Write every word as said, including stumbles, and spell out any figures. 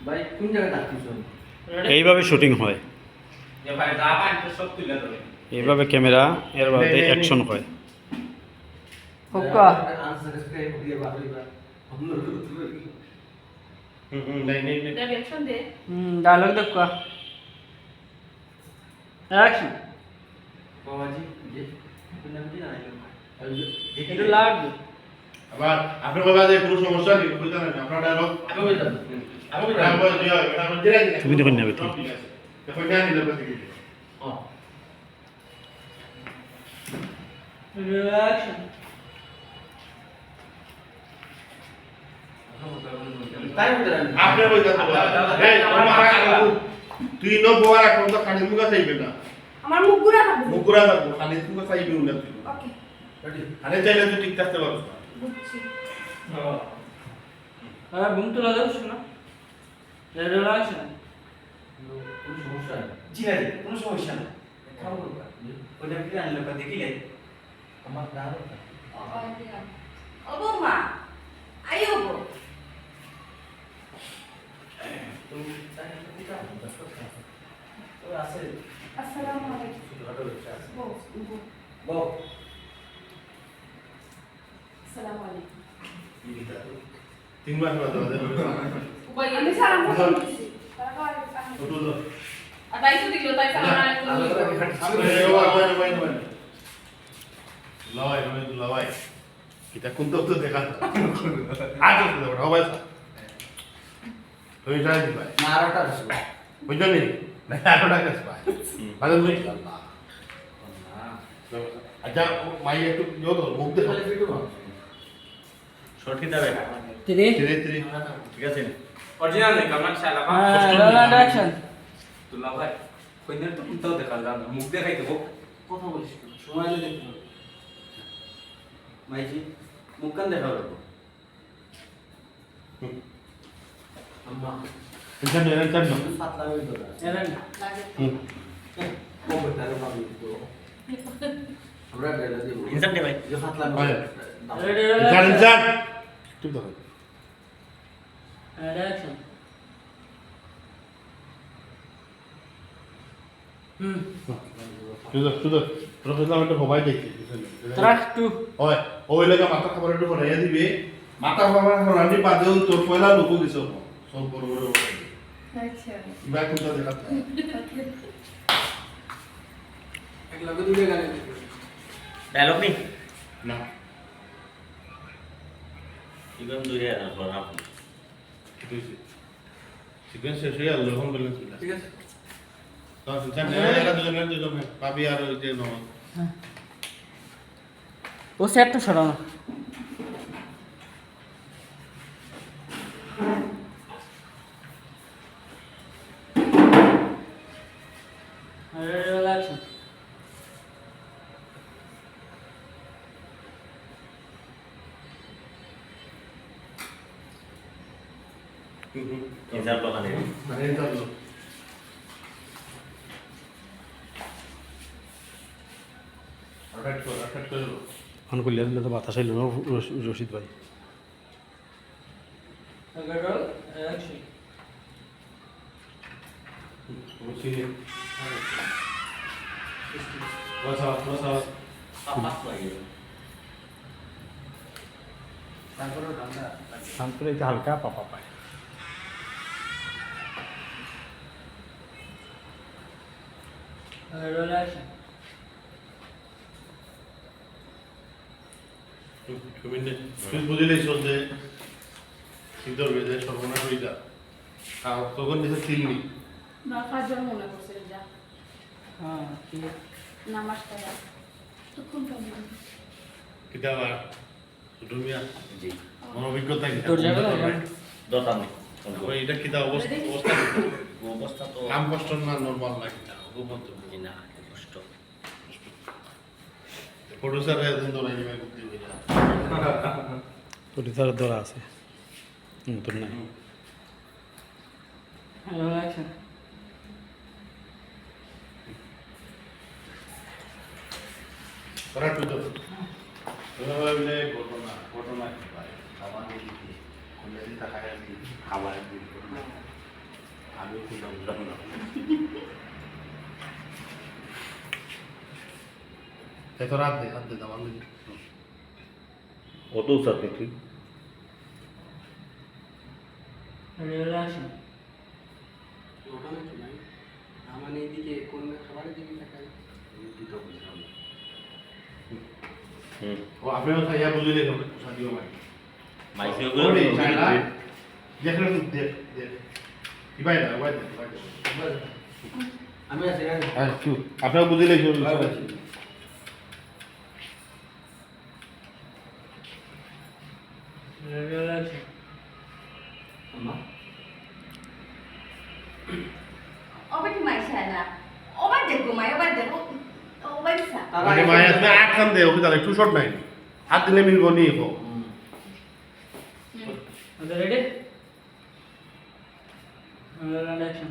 ভাই, কোন জায়গায় ডাকতেছ? এইভাবে শুটিং হয়, এ ভাই, যা পান তো সব তুলে ধরে। এইভাবে ক্যামেরা, এর বাদে অ্যাকশন হয়। হুক্কা। আনসাবস্ক্রাইব দিয়ে বার হইবা। আমরা তো হুম, হুম, নাই, নাই, নাই। এটা অ্যাকশন দে। হুম, ডায়লগ দে হুক্কা। অ্যাকশন। বাবাজি, যে, আপনার নাম কি জানাই? একটু লাউড দে। আবার আপনি কইবা যে কোনো সমস্যা নেই, কইতা না, আপনার ডায়লগ। আমি কইতাম। আমি কইতাম। ডায়লগ দিয়ে, এটা আমার ধীরে ধীরে। তুমি দেখুন না, সব ঠিক আছে। এখন জানি না, কথা কি? হ্যাঁ। অ্যাকশন। আপনি কইতা তো। এই, তুই ন বউর আগ পর্যন্ত খানির মুখা চাইবে না। আমার মুখ ঘুরা থাকবে। মুখ ঘুরা থাকবো, খানির মুখা চাইবে না তুই। ওকে। খানি চাইলে তুই ঠিক থাকতে পারবি না। বুঝছি। হ্যাঁ, ঘুম তো লাগাও শোনা। Ready action. কোনো সমস্যা নেই। জি না, জি, কোনো সমস্যা নেই। খাও না। ওটা কি আনলে, ওটা দেখিলে? আমার দাঁড়াও না। ও বৌমা, আইও গো। তো, তাই না, ওটা, ওটা, ওটা আছে। আসসালামু আলাইকুম। ছোটখাটো ব্যবসা আছে। বউ, বউ। বউ। আসসালামু আলাইকুম। কি দিতা? তিন মাস বাদে বাদে। উবাই, আমি সালাম করতে দিছি। তারা তো আর একটু ওঠো তো। আর তাই তো দিল, তাই সালাম আলাইকুম। আলাদা করে খাচ্ছি। আরে, ওই, ওই, ওই, ওই। লাওয়াই, ওই, লাওয়াই। এটা কোন তথ্য দেখা? আগে তো দেখা, সবাই। তুমি যাই দিবা। না, আরোটা আসবে। বুঝছো নি? না, আরোটা কাছে পায়। হুম। মানে, বুঝলি? আল্লাহ। আচ্ছা, ও মাই একটু ইয়ে করো, মুখ দেখো। শর্ট কি যাবে? থ্রি। Three, three. ঠিক আছে। অরিজিনাল নেই, কারণ শালা হ্যাঁ, কষ্ট রোল নেই। And action. দুলাভাই, কইনার তো কোনটাও দেখা যায় না, মুখ দেখাইতে হোক। কথা বলিস কেন? সময় হলে দেখতে হবে। মাইজি, মুখ কান দেখা হবে। হুম। আম্মা। ইনসান, ইনসান, ইনসান। পাতলা হয়ে গেল। এলেন। হুম। ও বেটারে ভাবি তো। আমরা বেলা দিব। ইনসান দে ভাই। যে পাতলা হয়। হয়ে গেল। রেডি, রেডি, ইনসান, রেডি। ইনসান। চুপ থাকো। Ready, action. হুম। সুন্দর, সুন্দর। তোরা বুঝলাম একটা সবাই দেখছি, বুঝলি? Track two. ওই, ওই লেগে মাথা খাবার একটু বানাইয়া দিবে। মাথা খাবার বানানি বাদেও তোর পয়লা লোক গেছে ওখানে। সব বড় বড় লোক। আচ্ছা। ইবার কোনটা দেখাতে? এক লগে দুইটা গালি দিবে। ডায়লগ নেই? না। ইবার দুই হাজার পর আপনি। ঠিক আছে। সিকোয়েন্স শেষ হয়ে গেল, এখন ব্যালেন্স মিলা। ঠিক আছে। তো, আচ্ছা, হ্যাঁ। এরা দুজনে, দুজনে, ভাবি আর ওই যে নমন। হ্যাঁ। ও সেটটা সরাও না। আরে, রিল্যাক্স। হুম, হুম। ইনসান লোক আনে। মানে, ইনসান লোক। আটাইট কর, আটাইট করে লো। ফোন করলে তো বাতাস আইলো না, রশ-, রশিদ ভাই। এগারো, একশো। তারপরে এটা হালকা পাপা পায়। তুমি নে-, তুমি বুঝিলেই চল যে কি করবে, যে সর্বনাশ হয়ে যা। আর তখন নিজে চিনলি। না, কাজের মনে করছে যা। হ্যাঁ, ঠিক আছে। নামাজ পড়া। তো কোন কাজে? কিতা আবার? ছোট মিয়া? জি। আমার অভিজ্ঞতা কি? তোর জায়গা না, আমার দরকার নেই। ওই এটা কিতা অবস্থা, অবস্থা কিতা? অবস্থা তো কাম কষ্ট না, নরমাল না কিতা? ও বলতো জি না, কষ্ট। প্রডিউসার একদিন ধরে নিবে বুদ্ধি হইলা। প্রডিউসার ধরা আছে। হুম, তোর নাই। হুম। Hello, action. ওরা টু তো। ওরা ভাবলে ঘটনা, ঘটনা কি ভাই? খাবার দিয়ে দিতে, কোন দিন তা খায় আমি, খাবার দিয়ে ঘটনা। আমি খুব বুঝলাম না। এত রাত দে, রাত দে, দাম আমি অত উচার তুই। রেলা আসে। ঘটনা কি ভাই? আমার এইদিকে কোন খাবারের দিকে তাকাই? হুম। ও আপনি কথা ইয়া বুঝলে হবে, পোষা দিও ভাই। মাইসে ওরে, চায়না। দেখ না তুই, দেখ, দেখ। কি ভাই না, ভাই না, ভাই না। আমি আছি, আমি আছি। হ্যাঁ, চুপ। আপনারা বুঝলে কি হবে? রেলা আসে। আম্মা, ওবা কি মাইশা না? ওবা দেখো মাই, ওবা দেখো, ওবা ইসা। তারা মানে এখন মায়ের হাতে আট খান দে, ওকে তাহলে একটু শর্ট নাই। হাত দিলে মিলবো নি এখন। হুম। আচ্ছা, রেডি? রেলা অ্যাকশন।